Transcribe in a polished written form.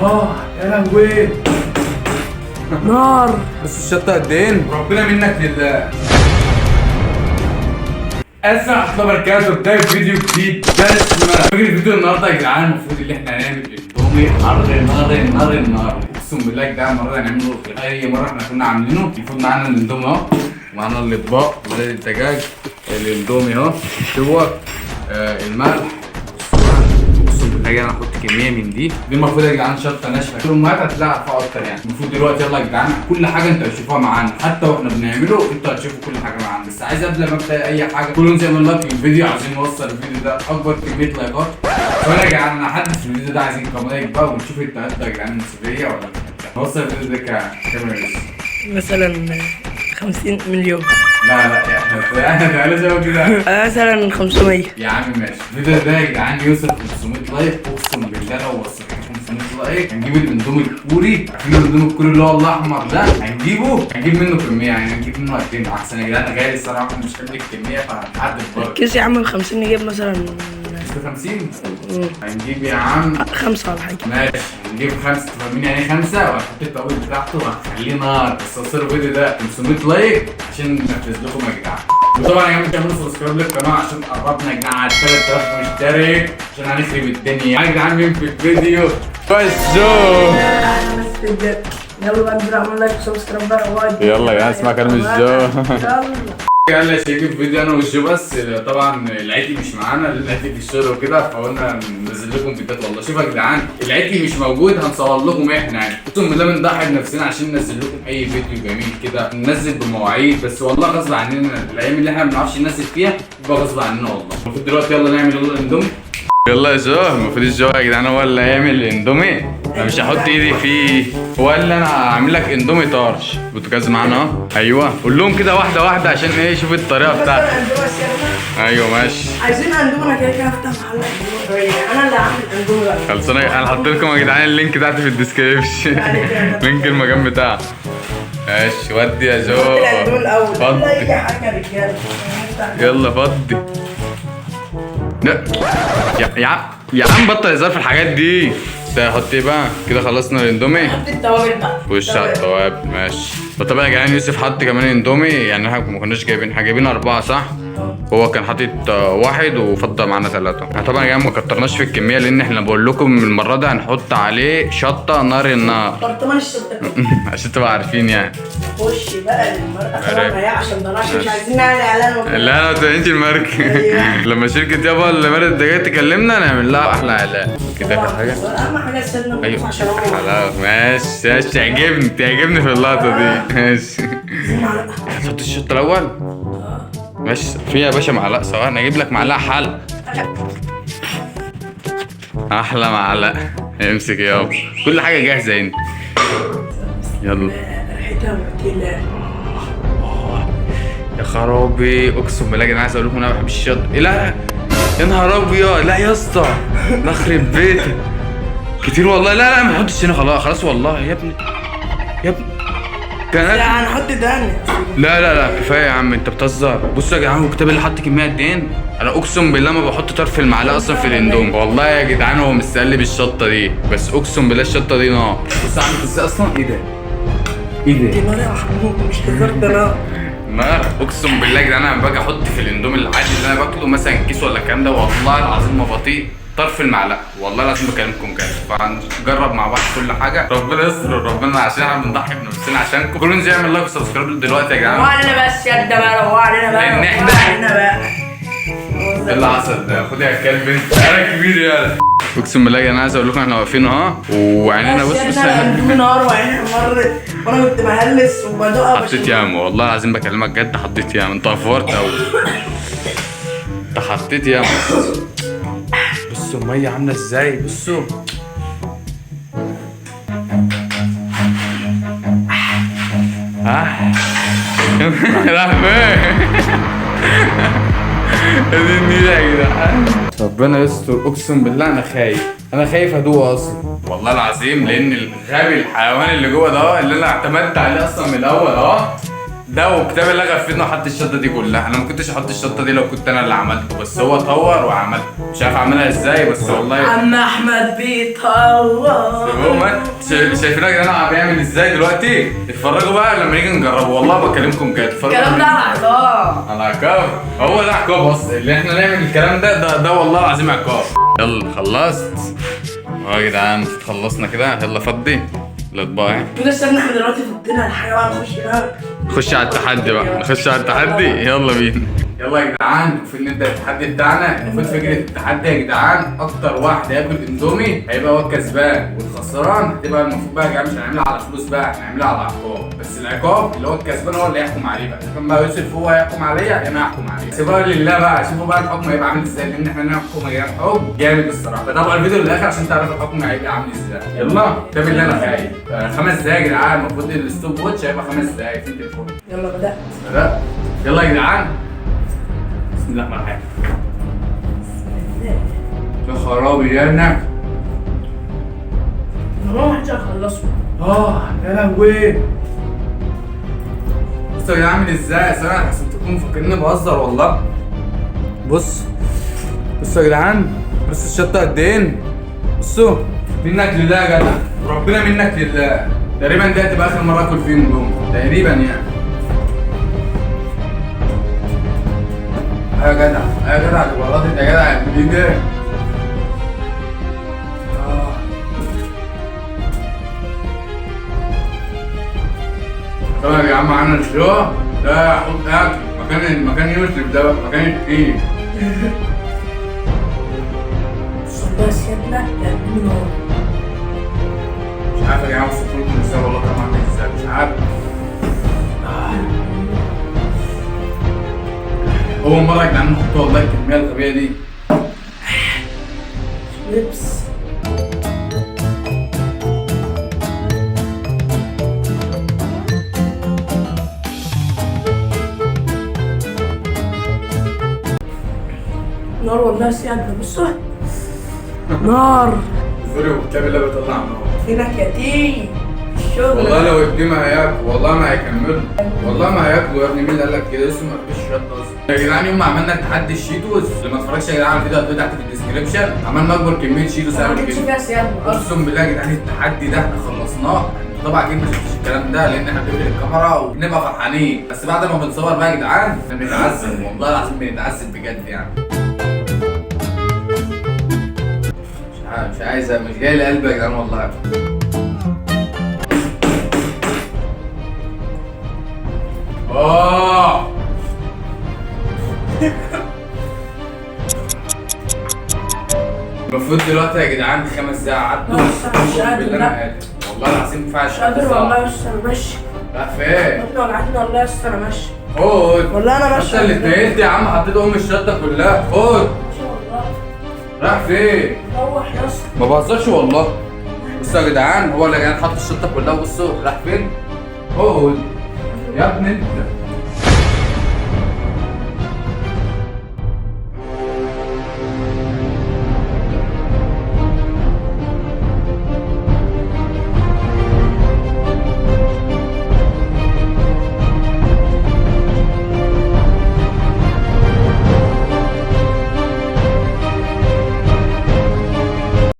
يا لهوي نار. بس الشطه قد ايه؟ ربنا منك لله. السلام ورحمة الله وبركاته. بداية فيديو جديد. بس فكرة الفيديو النهارده يا جدعان المفروض اللي احنا هنعمل اندومي حر نار نار نار. اقسم بالله يا جدعان المرة دي هنعمله غير اي مرة احنا كنا عاملينه. المفروض معانا الاندومي اهو، معانا الاطباق زي الدجاج، الاندومي اهو جوه، الملح. اقسم بالله يا جدعان هحط كمية من دي. المفروض يا جدعان شطه ناشفة، كل ما هتلاقي عارفها اكتر يعني. المفروض دلوقتي يلا يا جدعان كل حاجة انتوا هتشوفوها معانا، حتى واحنا بنعمله انتوا هتشوفوا كل حاجة معانا. بس عايز قبل ما ابدا اي حاجة كلهم زي ما like للفيديو، عايزين نوصل الفيديو ده اكبر كمية لايكات. فانا يا جدعان انا حد في الفيديو ده عايزين كام like بقى، ونشوف انتوا يا جدعان مسؤولية ولا مش. نوصل الفيديو ده كام يا مثلا 50 مليون. لا لا احنا تعالى زي كده مثلا 500. يا عم ماشي. الفيديو ده يا جدعان يوصل 500 like. اقسم بالله لو وصلت 500 like هنجيب الاندومي الكوري. عارفين الاندومي الكوري اللي هو الاحمر ده؟ هنجيبه، هنجيب منه كمية، يعني هنجيب منه قد ايه احسن يا جدعان؟ غالي الصراحة، احنا مش قد الكمية فهنحدد برضه. كيس يا عم 50 نجيب مثلا 50 هنجيب يا عم 5 ولا حاجة. ماشي هنجيب 5. تفهمين يعني 5، وهنحط التوابل بتاعته وهنخليه نار. بس وصلوا الفيديو ده 500 like عشان ننفذ لكم يا جدعان. وطبعا يا جماعة تعملوا subscribe للقناة عشان قربنا يا جدعان على 3000 مشترك، عشان هنخرب الدنيا يا جدعان. مين في الفيديو؟ بس جو بس بجد يلا بقى انزل اعمل like و subscribe بقى. يلا يا جدعان اسمع كلام الجو. يلا يلا يا شباب فيديو انا والجو، بس طبعا العيتي مش معانا لان العيتي في الشغل وكده، فقلنا ننزل لكم فيديوهات. والله شوف يا جدعان العيتي مش موجود هنصور لكم احنا يعني. اقسم بالله بنضحي بنفسنا عشان ننزل لكم اي فيديو جميل كده، ننزل بمواعيد، بس والله غصب عننا الايام اللي احنا ما بنعرفش ننزل فيها بيبقى غصب عننا والله. المفروض دلوقتي يلا نعمل يلا الاندومي. يلا يا جو. المفروض الجو يا جدعان هو اللي هيعمل الاندومي، انا مش هحط ايدي فيه. هو قال لي انا هعمل لك اندومي طرش. بوتاجاز معانا اهو. ايوه قول لهم كده واحدة واحدة عشان ايه يشوف الطريقة بتاعتك. ايوه ماشي. عايزين اندومي، انا كده كده هفتح محل اندومي، انا اللي هعمل اندومي بقى. خلصانه. انا حاطط لكم يا جدعان ال link تحت في ال description، link المكان بتاعه. ماشي ودي يا جو. الاندومي الاول. فضي. اي حاجة يا رجاله. يلا فضي. لا يا عم بطل هزار في الحاجات دي. حط ايه بقى كده؟ خلصنا الاندومي. حط التوابل بقى. وش على التوابل ماشي. وطبعا يا جدعان يوسف حط كمان اندومي، يعني احنا ما كناش جايبين حاجة، جايبين 4 صح؟ هو كان حاطط 1 وفضل معانا 3. احنا طبعا يا جدعان ما كترناش في الكمية لان احنا بقول لكم المرة دي هنحط عليه شطه نار النار. برطمان الشطه عشان تبقى عارفين يعني. خش بقى المرقه طبعا عشان ده مش عايزين نعمل اعلان وكده. لا لا ما تعملش الماركة. لما شركة يابا اللي مرقه الدجاج تكلمنا نعمل لها احلى اعلان كده. اخر حاجة اهم حاجة السنة. ايوه عشان هو خلاص ماشي ماشي. تعجبني تعجبني في اللقطة دي. ماشي هتحط الشطه الاول. ماشي في يا باشا معلقه، سواء انا اجيب لك معلقه حل. احلى معلقه. امسك يابا كل حاجة جاهزة هنا. يلا ريحتها مقتله. يا خرابي اقسم بالله يا جدعان عايز اقول لكم انا ما بحبش الشطه. إيه لا يا نهار ابيض. لا يا اسطى نخرب بيتك كتير والله. لا لا ما تحطش هنا خلاص خلاص والله يا ابني يا ابني كان لا هنحط تاني. لا لا لا كفاية يا عم انت بتهزر. بصوا يا جدعان هو الكتاب اللي حط كمية قد ايه؟ انا اقسم بالله ما بحط طرف المعلقة اصلا في الاندومي والله يا جدعان. هو مستقل بالشطه دي، بس اقسم بالله الشطه دي نار. بص عامل ازاي اصلا؟ ايه ده؟ ايه ده؟ دي نار يا محمود مش هزار، ده نار نار. اقسم بالله يا جدعان انا لما باجي احط في الاندومي العادي اللي انا باكله مثلا كيس ولا الكلام ده والله العظيم ما بطيء طرف المعلقة، والله العظيم بكلمكم جد. فهنجرب مع بعض كل حاجة. ربنا يستر ربنا عشان احنا بنضحي بنفسنا عشانكم. كلنا ننزل نعمل like و subscribe دلوقتي يا جدعان. روق علينا بس يا ده بقى، روق علينا بقى، لأن روق علينا بقى. ايه اللي حصل ده؟ خد يا كلب انت انا كبير يالا. اقسم بالله يا جدعان عايز اقول لكم احنا واقفين اهو وعينينا بص بص الاندومي نار وعيني حمرت وانا كنت بهلس وبدقها. حطيت ياما والله العظيم بكلمك جد حطيت ياما. انت افورت قوي. انت حطيت ياما. بصوا المية عامله ازاي. بصوا راح فين؟ دي النيلة يا جدعان. ربنا يستر اقسم بالله انا خايف، انا خايف ادوق اصلا والله العظيم، لان الغبي الحيوان اللي جوه ده اللي انا اعتمدت عليه اصلا من الاول اهو ده وكتاب اللي غفلني وحط الشطه دي كلها. انا ما كنتش احط الشطه دي لو كنت انا اللي عملته، بس هو طور وعمل، مش عارف اعملها ازاي بس والله عم احمد بيطور. شايفين يا جدعان بيعمل ازاي دلوقتي؟ اتفرجوا بقى لما نيجي نجربه، والله بكلمكم كده. اتفرجوا الكلام ده على عقاب، على عقاب، هو ده عقاب اصلا اللي احنا نعمل الكلام ده، ده والله العظيم عقاب. يلا خلصت اهو يا جدعان، خلصنا كده. يلا فضي الاطباق اهي. بس احنا دلوقتي فضينا الحاجة بقى، نخش بقى، نخش على التحدي بقى، نخش على التحدي. يلا بينا. يلا يا جدعان المفروض نبدا التحدي بتاعنا. المفروض فكرة التحدي يا جدعان، اكتر واحد هياكل اندومي هيبقى هو الكسبان، والخسران هتبقى المفروض بقى يا جدعان مش هنعملها على فلوس بقى، هنعملها على عقاب، بس العقاب اللي هو الكسبان هو اللي يحكم عليه بقى. اذا كان بقى يوسف هو هيحكم عليا، انا هحكم عليه. سيبوها لله بقى، شوفوا بقى الحكم هيبقى عامل ازاي، لان احنا هنحكم يا جدعان حكم جامد الصراحة. فتابعوا الفيديو للاخر عشان تعرفوا الحكم هيبقى عامل ازاي. يلا كتاب اللي انا خايف. 5 دقايق يا جدعان، المفروض ال stopwatch هيبقى 5 دقايق في التليفون. يلا بدات. بدات. يلا يا جدعان، بسم الله الرحمن الرحيم. يا خرابي يا ابني، الموضوع محدش هيخلصه. يا لهوي. بصوا يا جدعان عامل ازاي، اصل انا احسن تكونوا مفكريني بهزر والله. بص بصوا يا جدعان، بص الشطه قد ايه. بصوا منك لله يا جدع، ربنا منك لله. تقريبا دي هتبقى اخر مرة اكل فيهم اندومي تقريبا يعني. يا جدع يا جدع دي بلاطة يا جدع، ايه ده؟ طبعا يا جدعان معانا الشو ده، حط اكل مكان يوسف ده بقى، مكان التقيل. بس يا ابني يا ابني مش عارف يا جدعان اوصف لكم ازاي والله، طبعا عامل ازاي مش عارف. أول مرة يا جدعان نحط والله الكمية الغبية دي. لبس نار والله سيادة. بصوا نار. sorry وكتاب الله بيطلع نار. فينك يا تي الشغل؟ والله لو ابني ما هياكل، والله ما هيكملوا، والله ما هياكلوا يا ابني. مين اللي قال لك كده؟ لسه ما فيش شطه اصلا يا جدعان. يوم ما عملنا تحدي الشيتوس، اللي ما اتفرجش يا جدعان على الفيديو هتلاقيه تحت في ال description، عملنا اكبر كمية شيتوس ما قبل جبتش كده. فيها سيادة. اقسم بالله يا جدعان التحدي ده احنا خلصناه. انتوا طبعا اكيد ما شفتوش الكلام ده لان احنا بنقفل الكاميرا وبنبقى فرحانين، بس بعد ما بنصور بقى يا جدعان احنا بنتعذب والله العظيم، بنتعذب بجد يعني. مش عايز، مش جاي لقلبي يا جدعان والله. المفروض دلوقتي يا جدعان 5 دقايق عدوا. مش قادر، بالله انا قادر والله العظيم، ما ينفعش. مش قادر والله، بس انا ماشي. لا فين؟ بطني وجعتني والله، بس انا ماشي. خد والله انا ماشي. انت اللي اتنقلت يا عم، حطيت ام الشطه كلها. خد. ماشي والله. راح فين؟ روح يا اسطى. ما بهزرش والله. بصوا يا جدعان، هو اللي يا جدعان حط الشطه كلها. بصوا راح فين؟ خد يا ابني انت.